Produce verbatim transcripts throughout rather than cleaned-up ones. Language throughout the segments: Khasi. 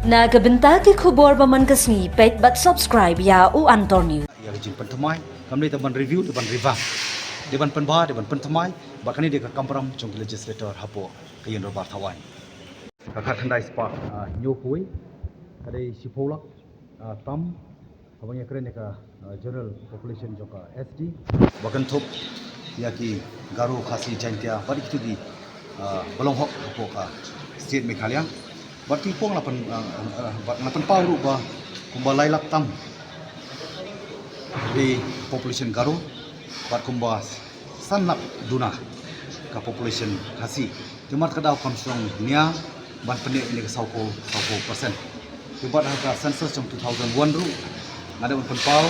Na ka bynta ki khubor ba man ka sngi, peit bad subscribe ïa U Antor News. Ïa ka jingpynthymmai, kam dei tang ban review, dei ban revamp. Dei ban pynbha, dei ban pynthymmai, bad kane dei ka kamram jong ki legislator hapoh ka Ïing Dorbar Thaw Aiñ. Ka khatkhyndai spah, ah, hynñiew kawei, ka dei shiphew lak, ah, tam, kaba ngi ïakren ïa ka, ah, general population jong ka S T, ba kynthup ïa ki Garo, Khasi, Jaintia, bad kito ki, ah, ba long hok hapoh ka state Meghalaya. Bad ki pong la pyn, ah, ah, bad la pynpaw ruh ba kumba lai lak tam dei population Garo, bad kumba san lak duna ka population Khasi. Te namar kata ka daw kam shong nia ban pynneh ïa ka sawphew, sawphew percent. Te bad ha ka census jong two thousand one ruh nga dei ban pynpaw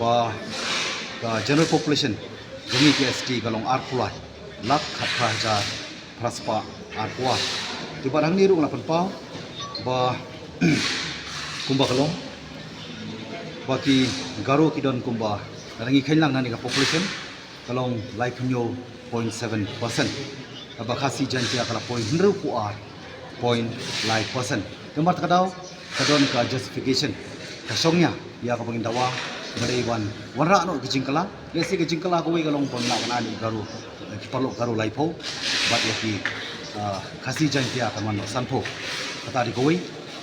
ba ka general population jong ngi ki S T ka long arphew lai lak khatphra hajar phra spah arphew ar. Te bad hangne ruh nga la pynpaw ba kumba ka long ba ki Garo ki don kumba, lada ngi kheiñ lang na kane ka population, ka long laiphew hynñiew point seven percent. Kaba Khasi Jaintia ka la poi hynriewphew ar point lai percent. Te namar kata ka daw ka don ka justification, ka shong nia ïa kaba ngin dawa, ba dei ban wanrah noh ki jingkylla. Lehse ki jingkylla kawei ka long ban lah ban ai ïa ki Garo, eh, ki paralok Garo laiphew, bad ïa ki, ah, Khasi Jaintia kan wan noh sanphew. Kata dei kawei.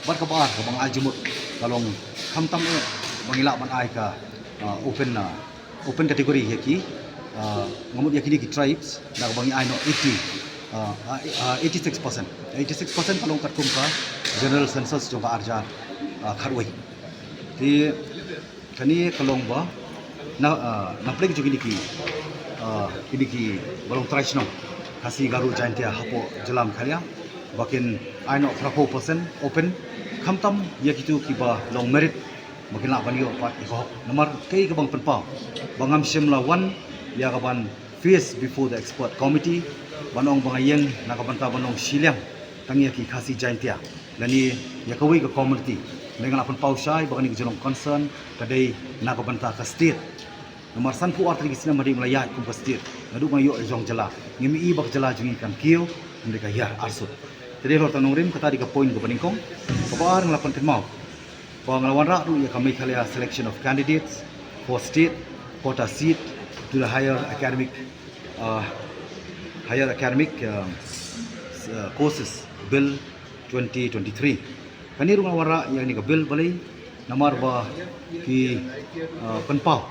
Bad kaba ar kaba nga ai jingmut ka long khamtam eh ba ngi lah ban ai ka, ah, open, ah, open category ïa ki, ah, nga mut ïa kine ki tribes, da kaba ngi ai noh eighty, ah, ah, ah, eighty six percent. Eighty six percent ka long katkum ka general census jong ka ar hajar, ah, khatwei. Te kane ka long ba na, ah, na pdeng jong kine ki, ah, kine ki ba long trai shnong Khasi, Garo, Jaintia hapoh jylla Meghalaya, ba kin ai noh phraphew percent open, khamtam ïa kito kiba long merit, ba kin lah ban ïoh pat ïa ka hok. Namar kaei kaba nga pynpaw, ba ngam shym la wan ïa ka ban face before the expert committee, ban ong ba nga ïeng na ka bynta ban ong shiliang tang ïa ki Khasi Jaintia lane ïa kawei ka community. Nga la pynpaw shai ba kane ka jinglong concern ka dei na ka bynta ka state. Namar sanphew ar tylli ki snem hadien ba nga la ïaid kum ka state, naduh ba nga ïoh ïa ka jong ka jylla, ngim i ba ka jylla jong ngi kan kiew, hynrei ka hiar arsut. Te dei halor kata nongrim, kata dei ka point kaba nyngkong. Kaba ar, nga la pynkynmaw ba nga la wanrah ruh ïa ka Meghalaya Selection of Candidates for State Quota Seat to the Higher Academic, uh, Higher Academic, uh, s-, uh, Courses Bill twenty twenty-three. Kane ruh nga la wanrah ïa kane ka bill, balei? Namar ba ki, uh, pynpaw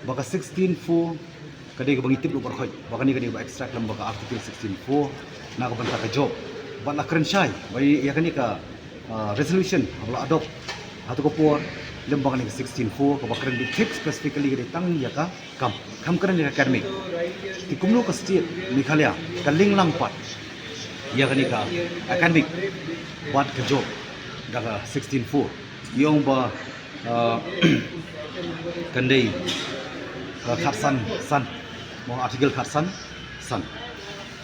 ba ka sixteen four ka dei kaba ngi tip lut baroh khoit, ba kane ka dei kaba extract lem bad ka Article sixteen four na ka bynta ka job. Bad la kren shai ba ïa kane ka, ah, resolution haba la adopt ha kato ka por, lem bad kane ka sixteen four kaba kren beit thik specifically ka dei tang ïa ka kam, kam kren ïa ka academic. Te kumno ka state Meghalaya ka link lang pat ïa kane ka academic bad ka job da ka sixteen four? Ngi ong ba, ah, kan dei ka khatsan san, mo, Article khatsan san.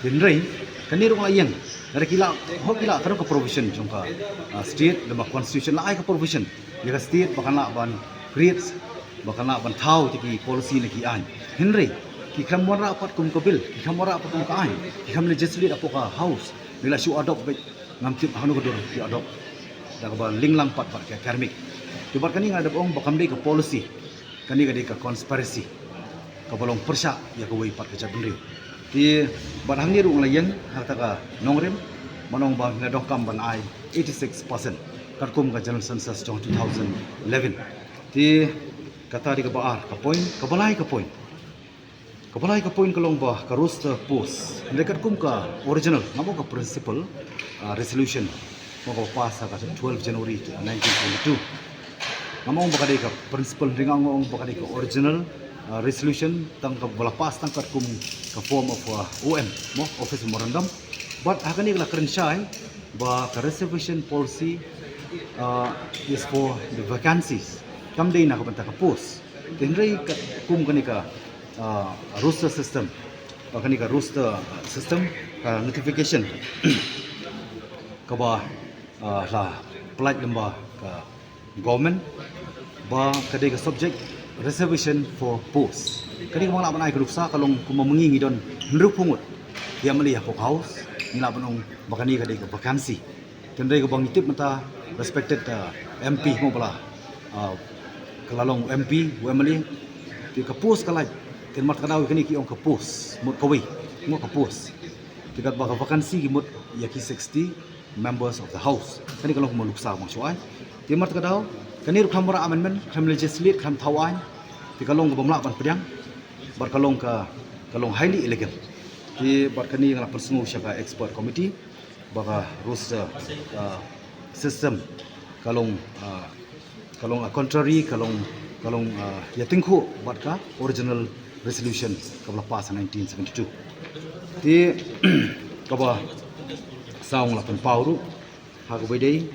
Hynrei kane ruh nga la ïeng, lada ki lah, hooid ki lah, ka don ka provision jong ka, ah, state, lem bad constitution la ai ka provision ïa ka state ba kan lah ban create, ba kan lah ban thaw ïa ki policy ne ki aiñ. Hynrei ki khlem wanrah pat kum ka bill, ki khlem wanrah pat kum ka aiñ, ki khlem legislate hapoh ka House, ngi la shu adopt beit, ngam tip hano ka dur ki adopt, da kaba link lang pat bad ka academic. Te bad kane nga la dep ong ba kam dei ka policy, kane ka dei ka conspiracy kaba long pyrshah ïa kawei pat ka jaitbynriew. Te bad hangne ruh nga la ïeng ha kata ka nongrim, ban ong ba ngi la donkam ban ai eighty six percent katkum ka General Census jong two thousand eleven. Te kata dei kaba ar ka point. Kaba lai ka point, kaba lai ka point ka long ba ka roster post, hynrei katkum ka original, ngam ong ka principal, ah, resolution, mo, kaba pass ha ka twelve January nineteen twenty-two. Ngam ong ba ka dei ka principal, hynrei nga ong ba ka dei ka original, ah, resolution, tang kaba la pass tang katkum ka form of, ah, O M, mo, Office Memorandum. Bad ha kane ka la kren shai ba ka reservation policy, ah, is for the vacancies, kam dei na ka bynta ka post. Te hynrei katkum kane ka, ah, roster system, ba kane ka roster system, ka notification kaba, ah, la pynlait lem bad ka government, ba ka dei ka subject reservation for post. Kane kaba nga lah ban ai ka nuksa ka long kumba ma ngi ngi don hynriewphew ngut ki M L A hapoh ka House, ngi lah ban ong ba kane ka dei ka vacancy. Te hynrei kaba ngi tip mynta Respected uh, M P mo bala uh, ka la long M P, M L A. Te ka post ka lait, te namar kata ka daw kane ki ong ka post, mut kawei, mo ka post. Te katba ka vacancy ki mut ïa ki sixty members of the house. Kane ka long kumba nuksa bang shuwa. Te namar kata ka daw kane ruh khlem wanrah amendment, khlem legislate, khlem thaw aiñ. Te ka long kaba ym lah ban pdiang. Bad ka long ka, ka long highly illegal. Te bad kane nga la pynsngew sha ka expert committee ba ka roster uh, system ka long uh, ka long uh, contrary, ka long, ka long uh, ïatyngkhuh bad ka original resolution kaba la pass ha nineteen seventy-two. Te kaba saw nga la pynpaw ruh ha kaba ïadei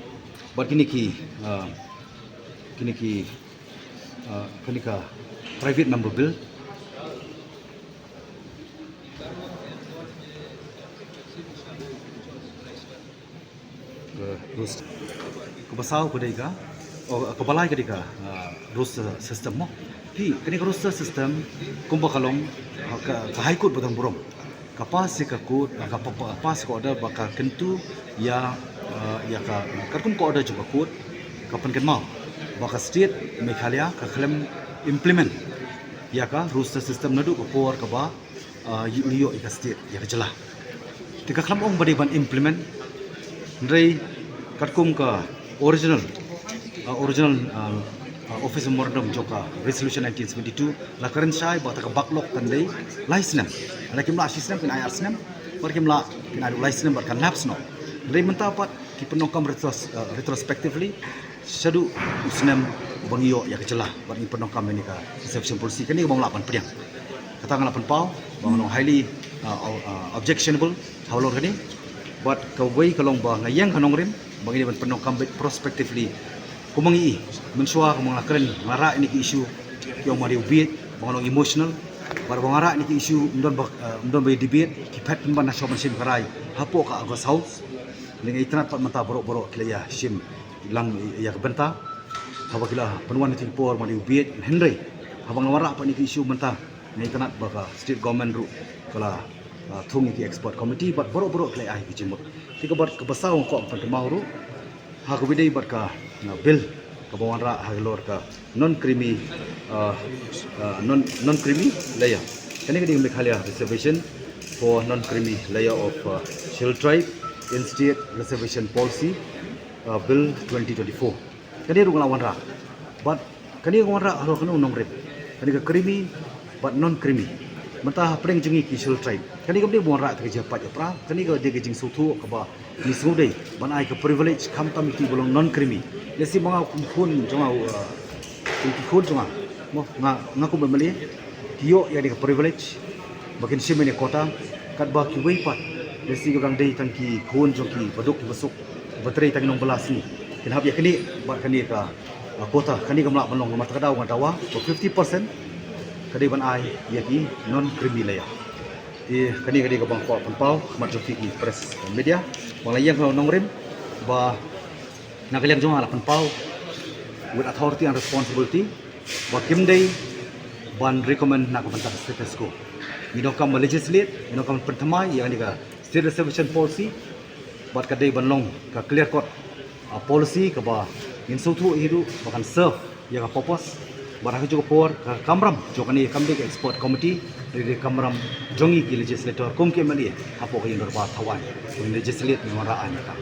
bad kine ki uh, kine ki uh, kane ka private member bill. Ka roster. Kaba saw ka dei ka, oh, kaba lai ka dei ka uh, roster system mo. Phi, kane ka roster system kumba ka long ha ka, ka High Court ba don burom. Ka pass ïa ka court, ka pa- pa- pass ka order ba ka kyntu ïa uh, ïa ka katkum ka order jong ka court, ka pynkynmaw ba ka state Meghalaya ka khlem implement ïa ka roster system naduh ka por kaba uh, ïoh ïa ka state, ïa ka jylla. Te ka khlem ong ba dei ban implement. Hynrei katkum ka original uh, original uh, uh, office memorandum jong ka resolution nineteen seventy-two la kren shai ba kata ka backlog kan dei lai snem. Hynrei kim lah shi snem, kin ai ar snem, bad kim lah kin ai lai snem bad kan lapse noh. Hynrei mynta pat ki pyndonkam retros- uh, retrospectively shaduh u snem ba ngi ïoh ïa ka jylla bad ngi pyndonkam ïa ka reservation policy. Kane kaba ym lah ban pdiang. Kata nga la pynpaw ba nga long highly uh, uh, objectionable halor kane. Bad kawei ka long ba nga ïeng ha nongrim ba ngi dei ban pyndonkam beit prospectively. Kumba ngi i mynshuwa kumba nga la kren, nga la rah ïa kine ki issue, ki ong ma dei u bieit, ba nga long emotional. Bad ba nga rah ïa kine ki issue ym don ba uh, ym don ba debate, ki phet pynban na shong ban shim ka rai hapoh ka August House. Nga itynnad pat mynta baroh baroh ki la ïa shim lang ïa ka bynta. Haba ki la pynwan ïa ki por ma dei u bieit, hynrei haba nga wanrah pat ïa ki issue mynta, nga itynnad ba ka state government ruh ka la uh, thung ïa ki expert committee bad baroh baroh ki la ai ki jingmut. Te kaba, kaba saw nga kwah pynkynmaw ruh ha kaba ïadei bad ka uh, bill kaba wanrah halor ka non-creamy uh, uh, non non-creamy layer. Kane ka dei ka Meghalaya Reservation for Non-Creamy Layer of uh, Scheduled Tribe in State Reservation Policy uh, Bill twenty twenty-four. Kane ruh nga la wanrah. Bad kane nga wanrah halor kane u nongrim. Kane ka creamy bad non-creamy. Mynta hapdeng jong ngi ki Scheduled Tribe, kane kam dei ban wanrah ïa ka jingpait ïa pra. Kane ka dei ka jingsngewthuh kaba ngi sngewdei ban ai ka privilege khamtam ïa ki ba long non-creamy. Lehse ma nga kum khun jong nga, uh, kum ki khun jong nga, mo, nga, nga kum M L A, ki ïoh ïa kane ka privilege ba kin shim ïa kane ka quota. Katba kiwei pat, lehse ki ba dang dei tang ki khun jong ki baduk ki basuk, ba trei tang ki nongbylla sngi, kin hap ïa kane bad kane ka uh, quota. Kane kam lah ban long, namar kata ka daw nga dawa ba fifty percent ka dei ban ai ïa ki non-creamy layer. Te kane ka dei kaba nga kwah pynpaw ha khmat jong phi ki press media, ba nga la ïeng ha u nongrim ba na ka liang jong nga la pynpaw with authority and responsibility ba kim dei ban recommend na ka bynta ka status quo. Ngi donkam ban legislate, ngi donkam ban pynthymmai ïa kane ka State Reservation Policy, bad ka dei ban long ka clear cut uh, policy kaba ngin sngewthuh hi ruh ba kan serve ïa ka purpose. Bad ha kajuh ka por ka kamram jong kane kam dei ka expert committee, ka dei ka kamram jong ngi ki legislator kum ki M L A hapoh ka ïing dorbar thaw aiñ, ngin legislate, ngin wanrah aiñ ïa ka.